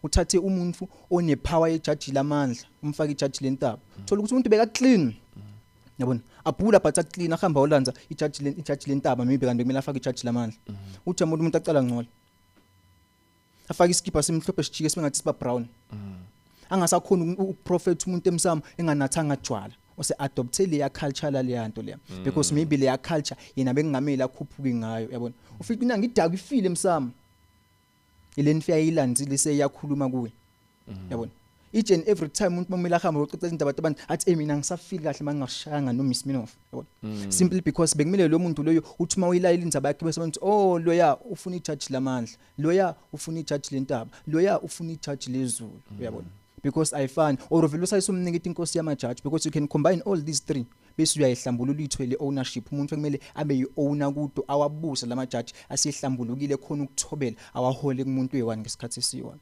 Uthathe umuntu onepower yejaji lamandla, umfake ijaji lentaba. Thola ukuthi umuntu beka clean, yabona, abhula but aclean, ahamba olanza ijaji lentaba, maybe kanti kumele afake ijaji lamandla. Uthi umuntu acala ngcola, afake iskipa simhlophe, sijike sibengathi siba brown, angasakhona ukuprofet umuntu emsamo enganathanga jwala, ose adopte leya culture la, leya nto leya, because maybe leya culture yena bekungamele akhuphuke ngayo, yabona. Ufika mina ngidaka ifile emsamo, ileni fika ilandzile, seyakhuluma kuwe, yabona. Each and every time umuntu mamela ahamba ucoca izindaba abantu, athi, "Hey, mina ngisafeel kahle mangingashayanga no Miss Minoff," yabona, simply because bekumele lo muntu loyo uthi uma uyilayela indzaba yakhe bese bathi, "Oh, loya ufuna ijaji lamandla, loya ufuna ijaji lentaba, loya ufuna ijaji lezulu," uyabona, because ayifani. Or vele usayisumnika inkosi yamajaji, because you can combine all these three bese uyayihlambulula, uyithwele ownership. Umuntu ekumele abe yi-owner kudo awabuse lamajaji asehlambulukile, khona ukuthobela, awahole kumuntu oyi-one ngesikhathi esiyi-one.